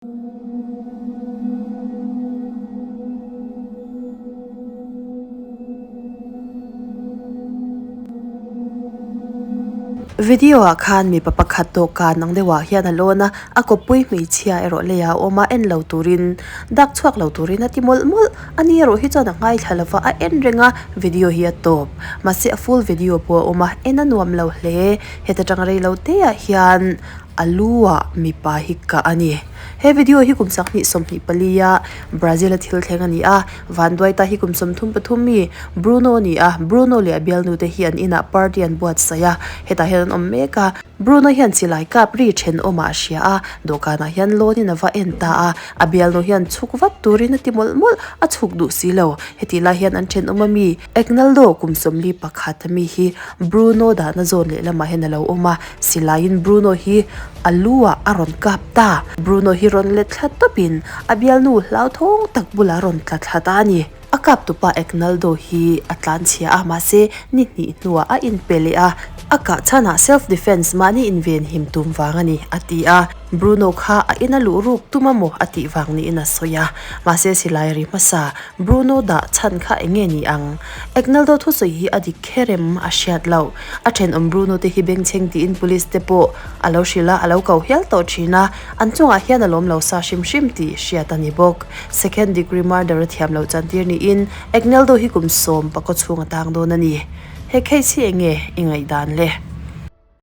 Video ah khan mipa pakhat dawhkan ang deuhah hian a lawn a, a kawppui hmeichhia erawh leiah a awm a, en lo turin dak chhuak lo turin a ti mawlh mawlh. Ani erawh hi chuan a ngaithla lova, a en reng a, video hi a tawp. Mahse a full video pawh a awm a, en a nuam lo hle. Heta tang rei lo te ah hian a lu ah mipa hi kah a ni. He video hi kum sanghnih 24 a Brazil a thil thleng a ni a, Vanduaita hi kum 33 mi Bruno a ni a, Bruno leh a bialnu te hi an inah party an buatsaih a, hetah hian an awm mek a. Bruno hian silai kap ri thenawmah a hria a, dawhkanah hian lawn in a va en ta a, a bialnu hian chhuk vat turin a ti mawlh mawlh, a chhuk duh si lo. Hetih lai hian an thenawm a mi Agnaldo kum 41 a mi hi Bruno dahna zawn lehlamah hian a lo awm a, Silaiin Bruno hi a lu ah a rawn kap ta. Bruno hi rawn let thla tawpin a bialnu hlauthawng tak bulah rawn tla thla ta a ni. A kap tupa Agnaldo hi a tlanchhia a, mahse ni hnih hnuah a inpe leh a, a kah chhanah self defense mahni inven him tum vang a ni, a ti a. Bruno kha a ina luh ruk tum a maw a tih vang niin a sawi a, mahse silai ri hmasa Bruno dah chhan kha eng nge ni ang? Agnaldo thusawi hi a dik kher em a hriat loh. A thenawm Bruno te hi bengchheng tiin police te pawh a lo hrilh a, a lo ko hial tawh thin a, an chungah hian a lawm lo sa hrim hrim tih hriat a ni bawk. Second degree murder a thiam loh chantir niin Agnaldo hi kum sawm pakaw chhung a tang dawn a ni. He case hi eng nge i ngaihdan le?